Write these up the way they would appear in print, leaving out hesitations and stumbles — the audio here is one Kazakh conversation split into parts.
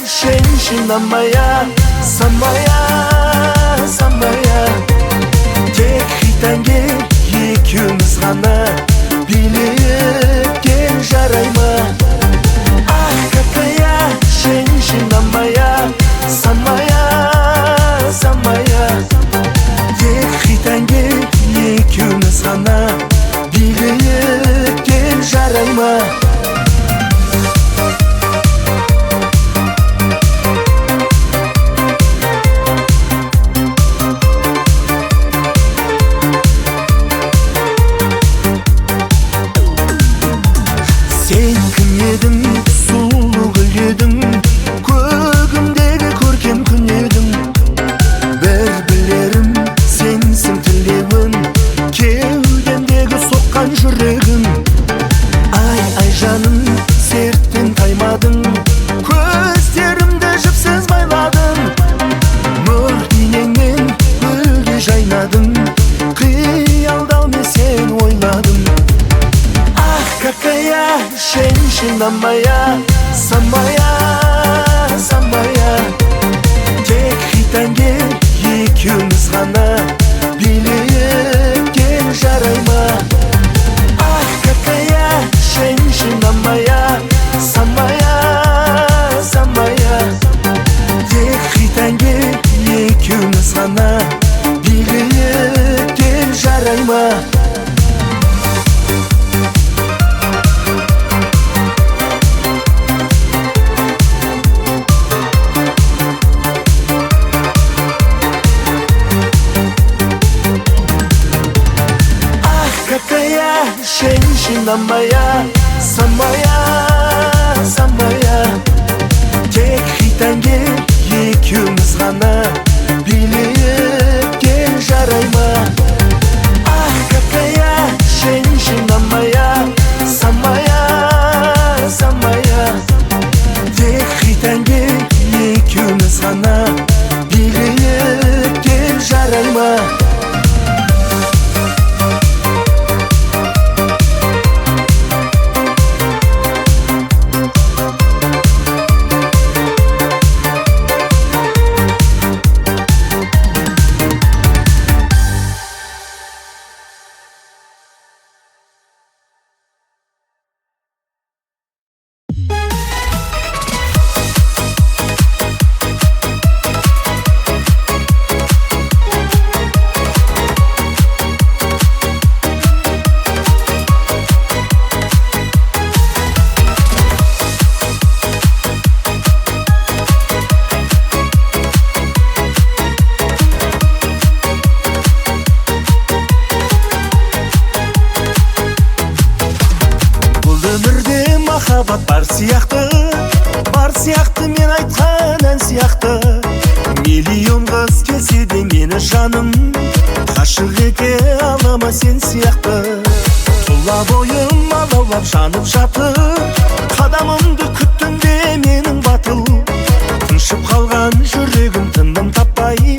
женщина моя, самая, самая. Тек хит әнге екеуміз ғана билейік кел, жарай ма? Ах, какая женщина моя, самая, самая. Тек хит әнге екеуміз ғана билейік кел, жарай ма? Сен кім едің, сұлу гүл едің, көгімдегі көркем күн едің. Бір білерім, сенсің тілеуім, кеудемдегі соққан жүрегім. Ай, ай жаным, серттен таймадың, көздерімді жіпсіз байладың. Нұр инеңнен гүлге жайнадың, қиялдаумен сен ойладым. Какая женщина моя, самая, самая. Тек хит әнге екеуміз ғана билейік кел, жарай ма? Ах, какая женщина моя, самая, самая. Тек хит әнге екеуміз ғана билейік кел, жарай ма? Какая женщина моя, самая, самая. Тек хит әнге екеуміз ғана билейік кел, жарай ма? Ах, какая женщина моя, самая, самая. Тек хит әнге екеуміз ғана билейік кел, жарай ма? Махаббат бар сияқты, бар сияқты, мен айтқан ән сияқты. Миллион қыз келсе де мені жаным ғашық ете ала ма сен сияқты? Тұла бойым алаулап жанып жатыр, қадамымды күттің де менің батыл. Тыншып қалған жүрегім тыным таппай,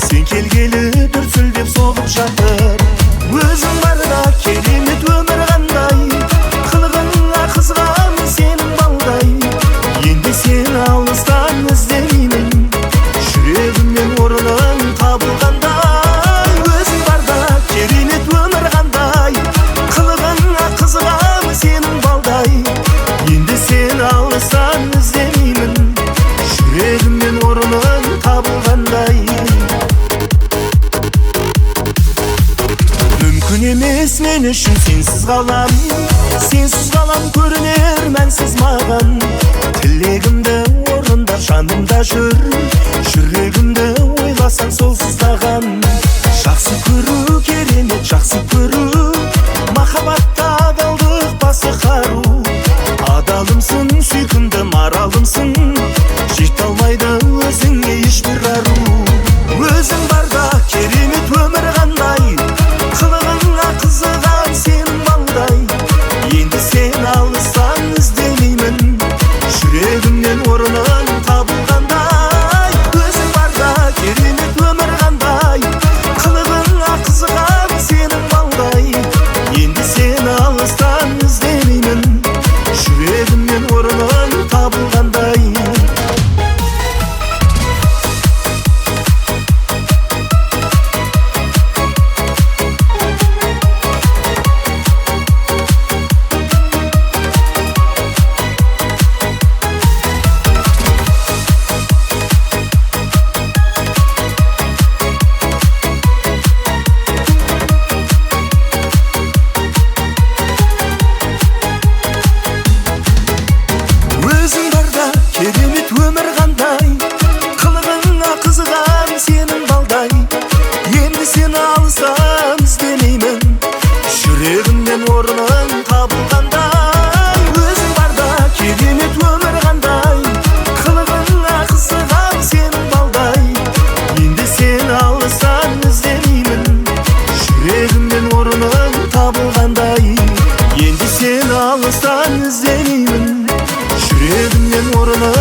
сен келгелі дүрсілдеп соғып жатыр. Өзің барда керемет өмір қандай, қылығыңа қызғамын сенің балдай. Енді сені алыстан іздемеймін, жүрегімнен орның табылғандай. Өзің барда керемет өмір қандай, қылығыңа қызғамын сенің балдай. Енді сені алыстан іздемеймін, жүрегімнен орның табылғандай. Мүмкін емес мен үшін сенсіз қалам, сенсіз қалам көрінер мәнсіз маған. Тілегімді орындап жанымда жүр, жүрегімді ойласаң сол сыздаған. Жақсы көру керемет, жақсы көру, махаббатта адалдық басы қару. Адалымсың, сүйкімді маралымсың, жете алмайды өзіңе ешбір ару. Өзің барда керемет өмір қандай, қылығыңа қызыған сенің балдай. Енді сен алыстан іздемеймін, жүрегімнен орның табылғандай. Өзің барда керемет өмір қандай, қылығыңа қызыған сенің балдай. Енді сен алыстан іздемеймін, жүрегімнен орның табылғандай.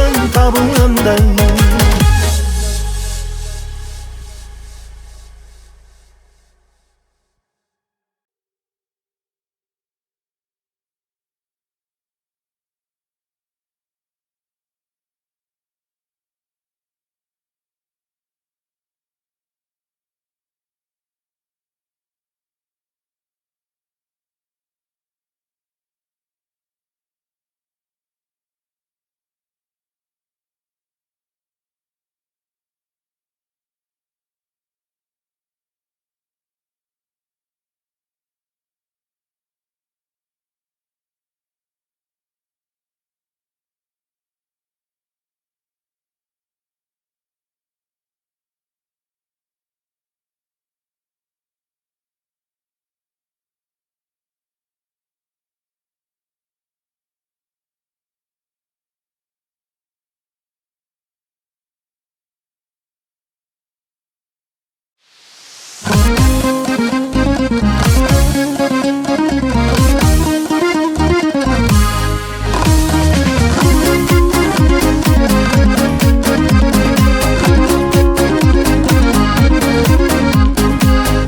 Сүйгенім табылғандай.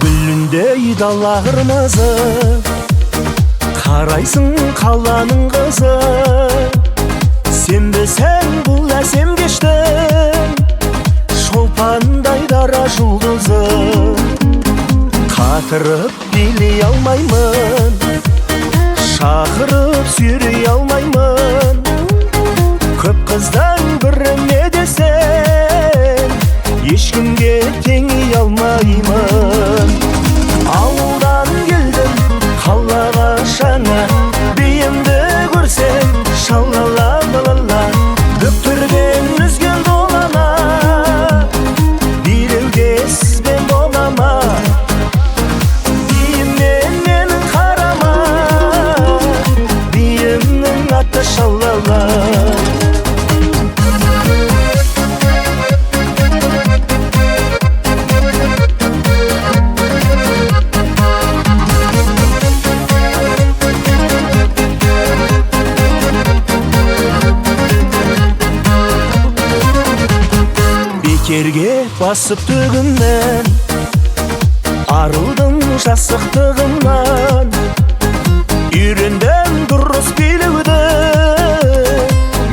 Гүліндей дала қырмызы, қарайсың қаланың қызы. Сенбесең бұл әсем кештің шолпандай дара жұлдызы. Қатырып билей алмаймын, шақырып сүйрей алмаймын. Көп қыздан бірі не десең, ешкімге теңей алмаймын. Ауылдан келдім қалаға жаңа, биімді көрсең шалала-ла-ла-ла. Бөктірген үзген долана, билеуге сізбен бола ма? Биіммен менің қарама, биімнің аты шалала. Бекерге басып түгімнен, арылдым жасықтығымнан. Үйрендім дұрыс билеуді,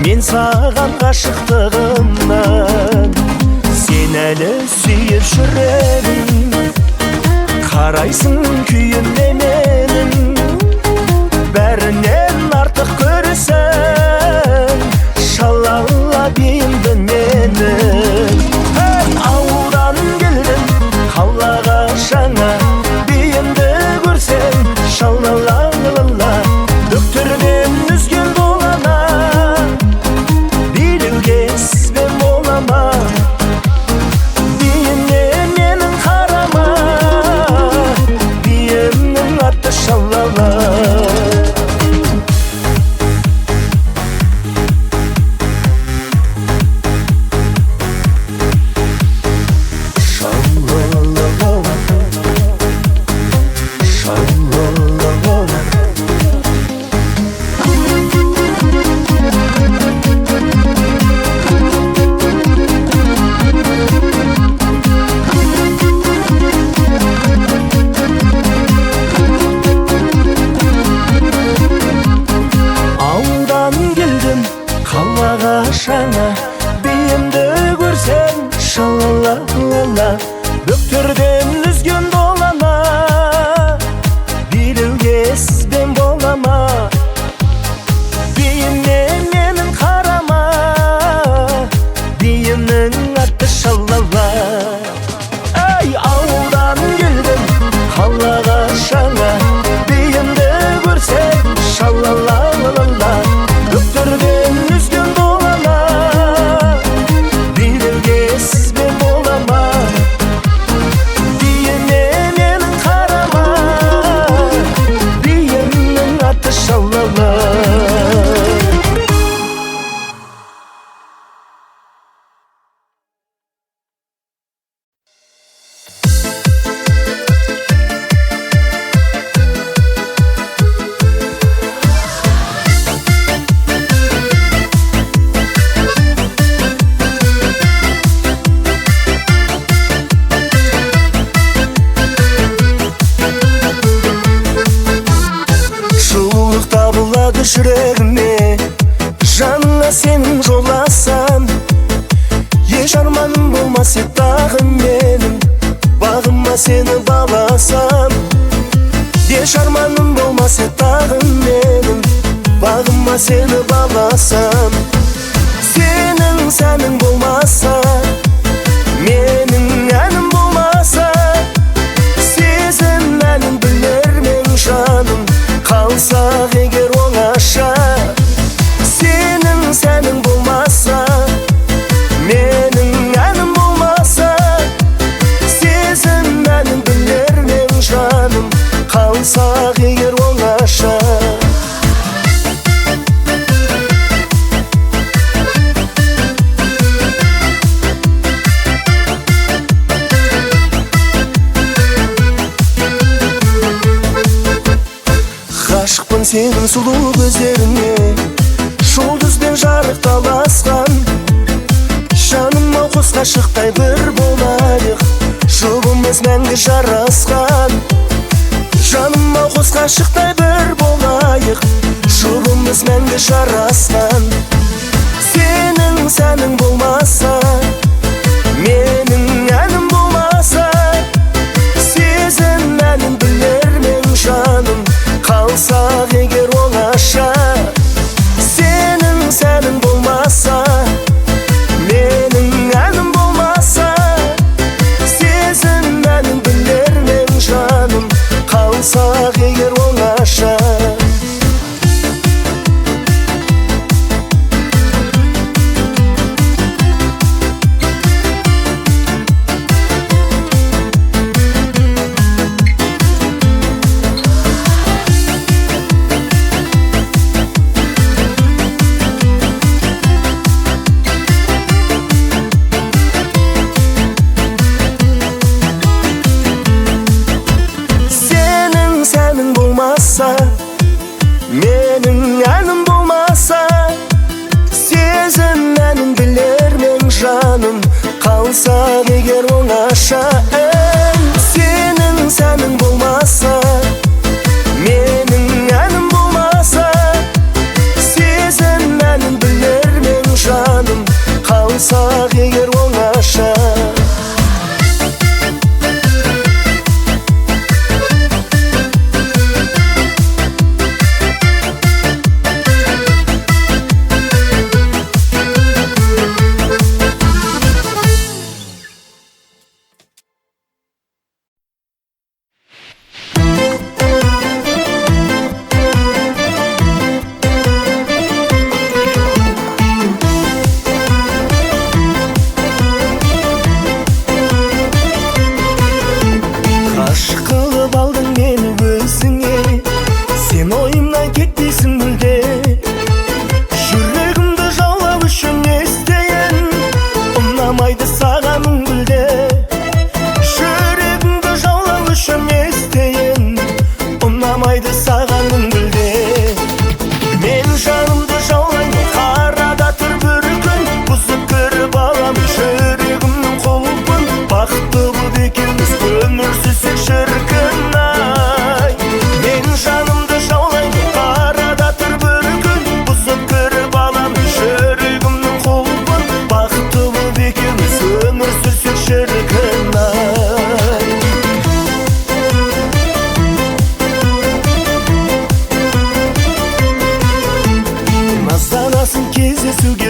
мен саған ғашықтығымнан. Сен әлі сүйіп жүрегім, қарайсың күйіме менің. Бәрінен артық көресің, шалала биімді менің. Ауылдан келдім қалаға жаңа, биімді көрсең шалала-ла-ла. Бөктірден үзген долана, билеуге сізбен бола ма? Биіме менің қарама, биімнің аты шалала. Ауылдан келдім қалаға жаңа, биімді көрсең шалала-ла-ла. Бөктерден үзген долана, билеуге сізбен бола ма? Биіме менің қарама, биімнің аты шалала. Ай, ауылдан келдім қалаға жаңа, биімді көрсең шалала-ла-ла. Бөктерден үзген долана, билеуге сізбен бола ма? Сені баласам, сенің сәнің болмаса, менің әнім болмаса, сезім әнін білер мен жаным, қалсақ егер оңаша. Сенің сәнің болмаса, менің әнім болмаса, сезім әнін білер мен жаным, қалсақ егер оңаша. Ғашықпын сенің сұлу көздеріңе, жұлдызбен жарық таласқан. Жаным-ау қос ғашықтай бір болайық, жұбымыз мәңгі жарасқан. Жаным-ау қос ғашықтай бір болайық, жұбымыз мәңгі жарасқан. Сенің сәнің болмаса, менің әнім болмаса, сезім әнін білер мен жаным, қалсақ егер оңаша. Сенің сәнің болмаса, менің әнім болмаса, сезім әнін білер мен жаным, қалсақ егер оңаша. Менің әнім болмаса, сезім әнін білер мен жаным, қалсақ егер оңаша. Сенің сәнің болмаса, менің әнім болмаса, сезім әнін білер мен жаным, қалсақ егер оңаша.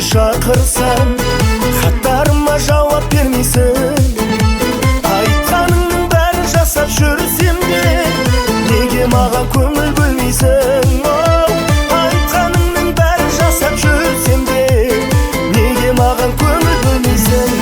Шақырсам, хаттарыма жауап бермейсің. Айтқаныңның бәрін жасап жүрсем де, неге маған көңіл бөлмейсің? Айтқаныңның бәрін жасап жүрсем де, неге маған көңіл бөлмейсің?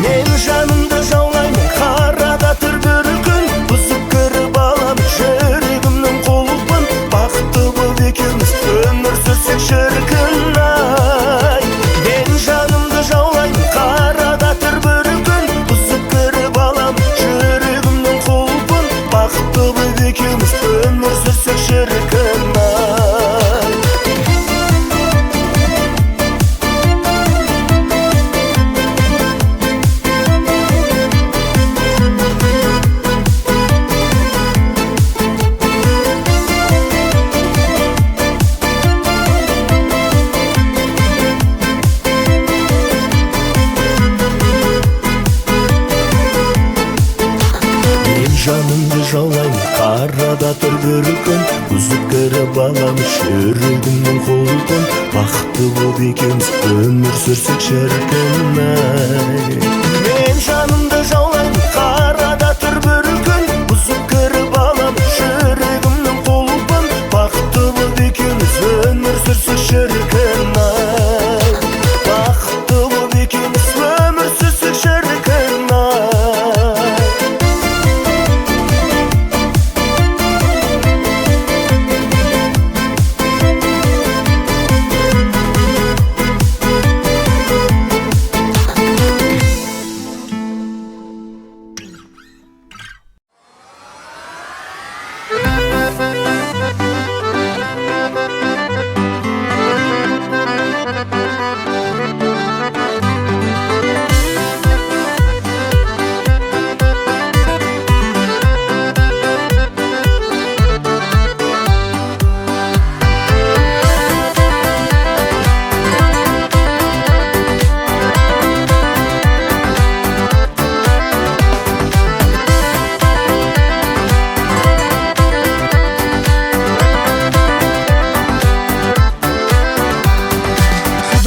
Мен жанымды жаулаймын, қарада тұр бір күн, бұзып кіріп алам жүрегімнің құлпын. Бақытты болып екеуміз өмір сүрсек шіркін ай. Мен жанымды жаулаймын, қарада тұр бір күн, бұзып кіріп алам жүрегімнің құлпын. Бақытты болып екеуміз өмір сүрсек шіркін ай. Жанымды жаулаймын, Қарада тұр бір күн, бұзып кіріп алам жүрегімнің құлқын. Бақытты боп екеуміз өмір сүрсек шіркін ай. Мен жанымды жаулаймын, қарада тұр бір күн, бұзып кіріп алам жүрегімнің құлқын. Бақытты боп екеуміз өмір сүрсек шіркін ай. Бақытты боп екеуміз өмір сүрсек шіркін ай.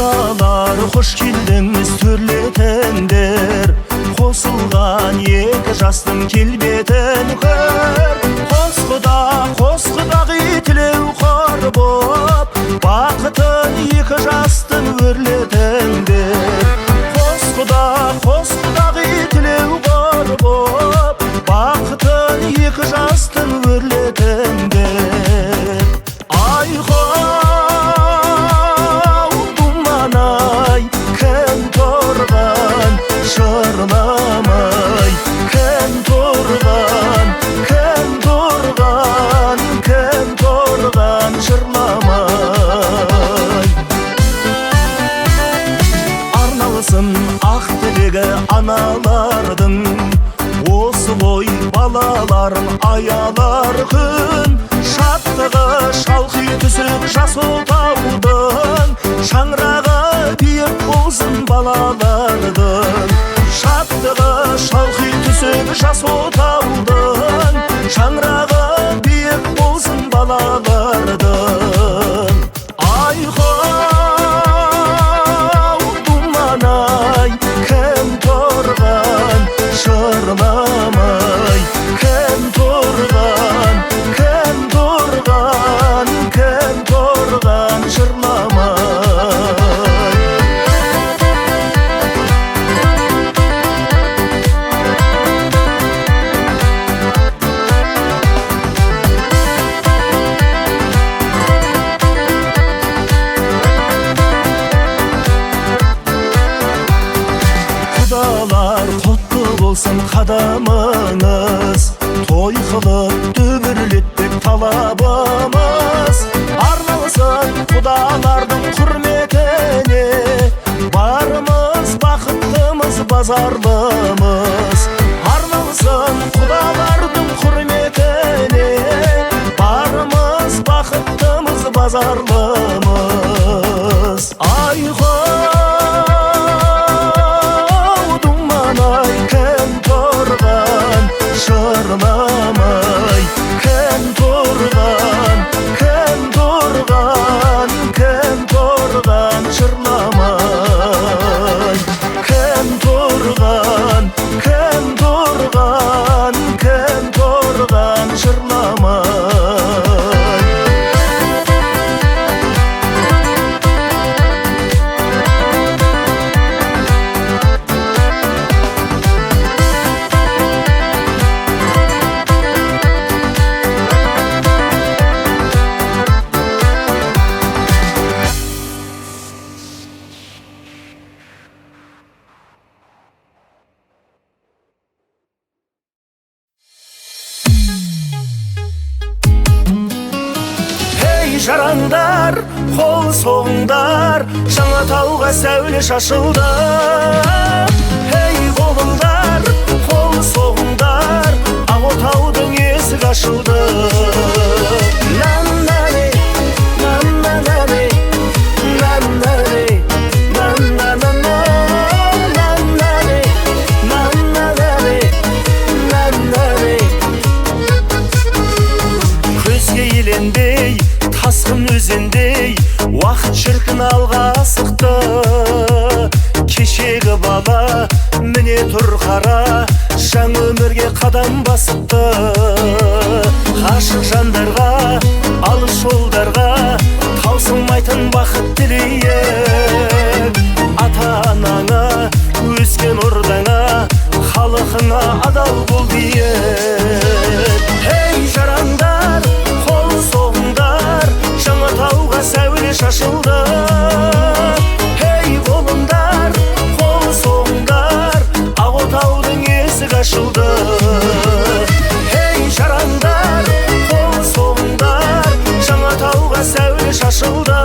Құдалар, қош келдіңіз төрлетіңдер, қосылған екі жастың келбетін көр. Қос құда, қос құдағи тілеу қор боп, бақытын екі жастың өрлетіңдер. Қос құда, қос құдағи тілеу қор боп, бақытын екі жастың өрлетіңдер. Айхау, думан-ай, кім тұрған жырламай, кім тұрған, кім тұрған, кім тұрған жырламай. Арналсын ақ тілегі аналардың, осы ғой балаларын аялар күн. Шаттығы шалқи түсіп жас отаудың, шаңырағы биік болсын балалардың. Шаттығы шалқи түсіп жас отаудың, шаңырағы биік болсын балалардың. Айхау, думан-ай, кім тұрған жырламай, кім тұрған, кім тұрған, кім тұрған жырламай. Құдалар, құтты болсын қадамыңыз, той қылып дүбірлетпек талабымыз. Арналсын құдалардың құрметіне, барымыз бақыттымыз базарлымыз. Арналсын құдалардың құрметіне, барымыз бақыттымыз базарлымыз. Айхау, думан-ай, кім тұрған жырламай, кім тұрған, кім тұрған, кім тұрған жырламай. Кім тұрған, кім тұрған, кім тұрған жырламай. Жарандар, қол соғыңдар, жаңа тауға сәуле шашылды. Ей, қолыңдар, қол соғыңдар, ақ отаудың есігі ашылды. На-на-не, на-на-на-не, на-на-не, на-на-на-на, на-на-не, на-на-на-не, на-на-не. Екі бала міне тұр қара, жаңа өмірге қадам басыпты. Ғашық жандарға, алыс жолдарға таусылмайтын бақыт тілейік. Ата-анаңа, өскен ордаңа, халқыңа адал бол дейік. Ей, жарандар, қол соғыңдар, жаңа тауға сәуле шашылды. Ей, болыңдар, қол соғыңдар, ақ отаудың есігі ашылды. Ей, жарандар, қол соғыңдар, жаңа тауға сәуле шашылды.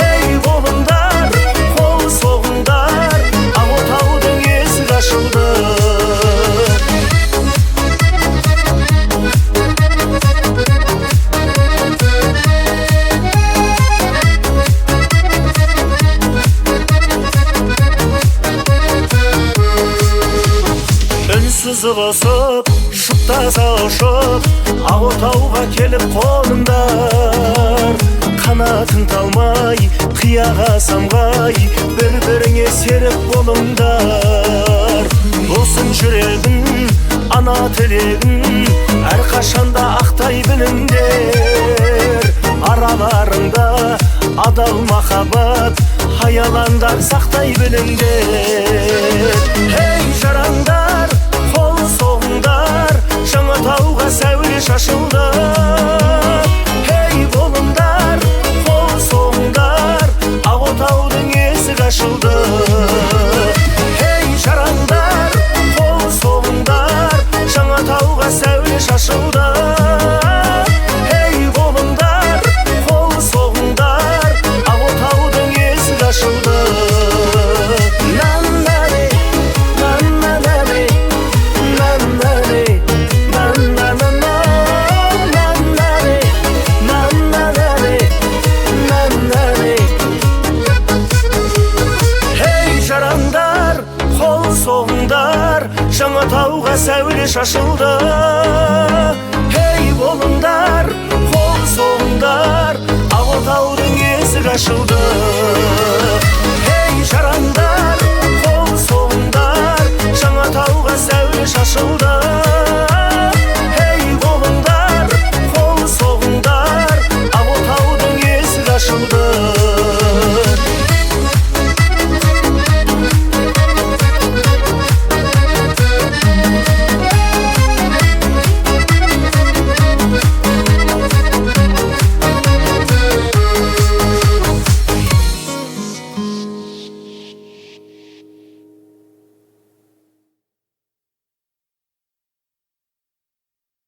Ей, болыңдар, қол соғыңдар, ақ отаудың есігі ашылды. Үнсіз ұғысып, жұптаса ұшып, ақ отауға келіп қоныңдар. Қанатың талмай, қияға самғай, бір-біріңе серік болыңдар. Досың жүрегін, ана тілегін, әрқашанда ақтай біліңдер. Араларыңда адал махаббат, аялаңдар, сақтай біліңдер. Ей, жарандар, қол соғыңдар, жаңа тауға сәуле шашылды. Ей, болыңдар, қол соғыңдар, ақ отаудың есігі ашылды. Ей, жарандар, қол соғыңдар, жаңа тауға сәуле шашылды. Ей, болыңдар, қол соғыңдар, ақ отаудың есігі ашылды. На-на-ре, на-на-на-ре, на-на-ре, на-на-на-на, на-на-ре, на-на-на-ре, на-на-ре. Ей, жарандар, қол соғыңдар, жаңа тауға сәуле шашылды. Ей, болыңдар, қол соғыңдар, ақ отаудың есігі ашылды.